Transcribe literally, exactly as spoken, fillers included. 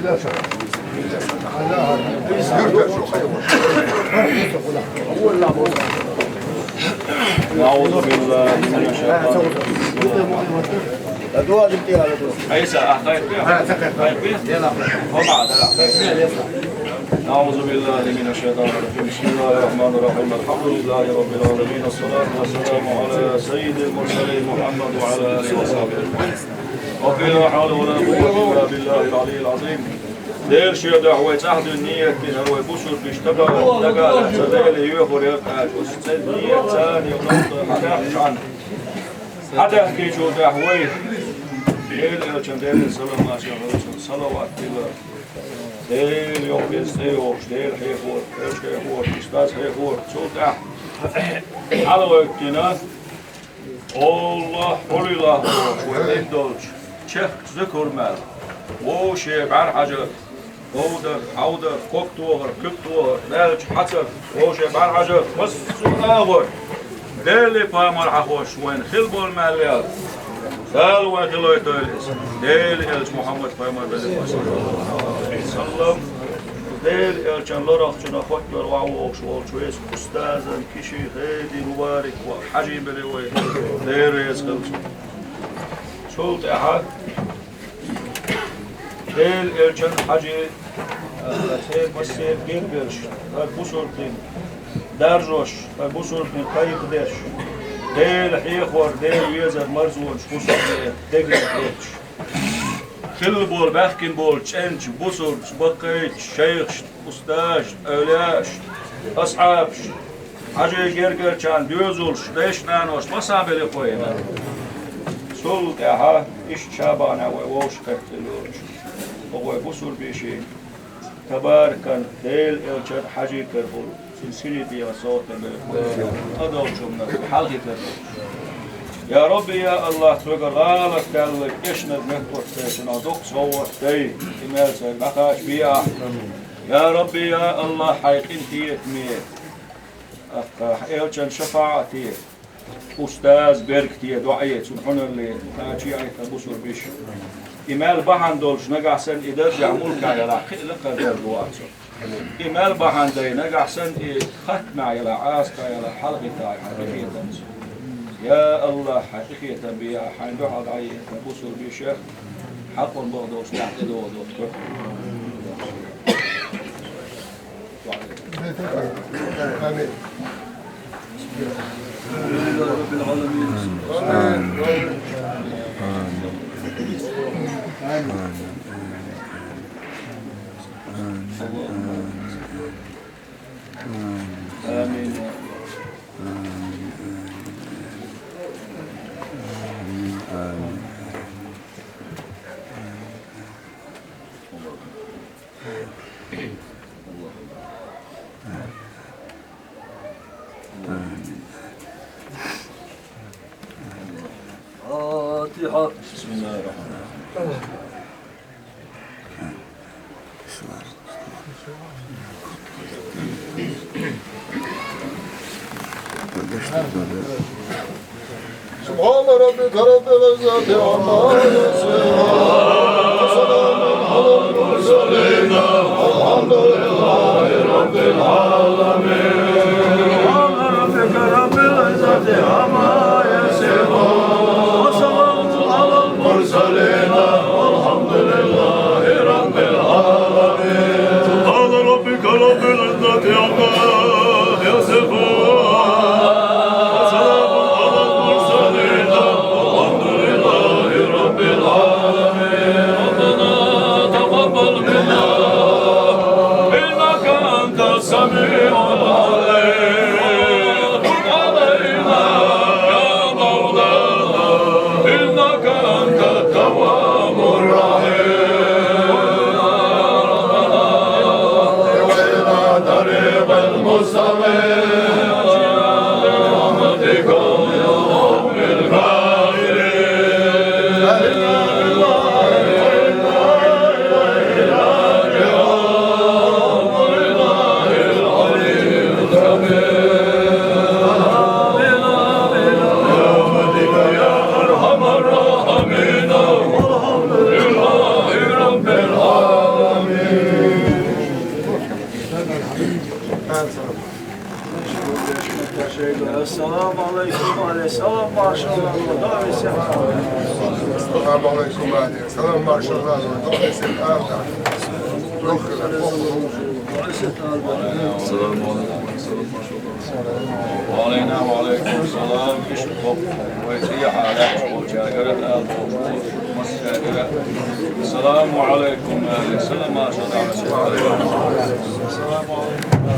أعوذ بالله من الشيطان الرجيم. عيسى، آه، طيب، طيب. طيب، طيب. وما على، لا، طيب. أعوذ بالله من الشيطان الرجيم. بسم الله الرحمن الرحيم. الحمد لله رب العالمين. الصلاة والسلام على سيد المرسلين محمد وعلى آله وصحبه أجمعين. رب لا حول ولا قوة إلا بالله العلي العظيم. Дела шен дуьхьа вай цӀахь дуьйна нийят дина, вай бусурбиш тагала, тагала, ца Дела йоьхур яр кхача, ца нийят царна йоьхур яр кхача. Хьадаьхкинчул тӀаьхьа вай Дела элчан, Делан салам-маршалла хуьлда цунна, салават дилла. Дела йоьхур, Дела йоьхур, Дела хьехор, элча хьехор, устаз хьехор, цул тӀаьхьа хьалавойтина. Аллахь, хьулилахь бохуш, вай дин долчу чехкачу зуькар мел, вовшийн бӀаьрхьажарх, говдарх, хьовдарх, ког тохарх, куьг тохарх, даьллачу хьацарх, вовшийн бӀаьрхьажарх, массо а агӀор, Делан пайхамар хьахош вайна хила болу мел ял, Дала вайн хилойтойла иза. Делан элча Мухьаммад пайхамар белла, саллаллаху Ӏалайхи ва саллам. Делан элчан ларах, цунах хоттор ваха вогӀуш волчу веза устазан Киши Хеди Мубарик ваха хьажийна белла вай, Дела реза хуьлда цунна. Цул тӀаьхьа Делан элчан хьажий, церан массеран гергарлаш, хӀара бусурба дин даржош, хӀара бусурба дин кхайкхадеш, Дела хьехор, Дела везар марзонаш бусурба дегнаш детташ. Хилла болу, баьхкина болу чӀенча бусурбаша, баккхийчу шайхашна, устазашна, эвлияашна, асхьабашна, хьажий гергарчарна доьзалш, дайша-наношна массарна белла кхойна. Цул тӀаьхьа иштта ша бахьана вай вовшахкхетта йолчу хӀокху вай бусурбешийн Табаракан Делан элчан хьажий карахула, цуьнан синийн дегӀан совгӀатана белла кхойна, къа долчунна хьалхе карахула. Я Рабби, я Аллахь, цуьнга гӀалат даьлла кешнарг мехкоццайшинахь доккха совгӀат дай, и мел цаьрга дӀакхача бе ахь. Я Рабби, я Аллахь, хьайн къинхетаме, ахкха, хьан элчан шапаӀате, устаз беркате, доӀае, цуьнан хьуналле кхачий Ӏайта бусурбаш. И мел бахьана долуш, нагахь санна и даржехь мулка ялахь, кхин а лакхара дарж ву ахь цунна. И мел бахьана дай, нагахь санна и хаттамехь ялахь, Ӏазапехь ялахь, хьалхийтахь хьайн къинхетамца. Я Аллахь, хьайн къинхетам бе ахь, хьайн дуьхьал дӀаэца бусурбашех хьакъ бан бакъдолчу тӀехь тӀедогӀу дохку. آمين. الحمد لله رب العالمين. آمين. آمين. آمين. آمين. آمين. آمين. آمين. آمين. الفاتحة. بسم الله الرحمن الرحيم. سبحان ربك رب العزة عما يصفون. وسلام على المرسلين. والحمد لله رب العالمين. سبحان ربك رب العزة عما يصفون. وسلام على المرسلين. والحمد لله رب العالمين. سبحان ربك رب العزة عما يصفون. وسلام على المرسلين. والحمد لله رب العالمين. ربنا تقبل منا إنك أنت السميع العليم. السلام عليكم وعليكم السلام، ما شاء الله. السلام عليكم وعليكم السلام، ما شاء الله. السلام عليكم. وعلينا وعليكم السلام. السلام عليكم. السلام عليكم.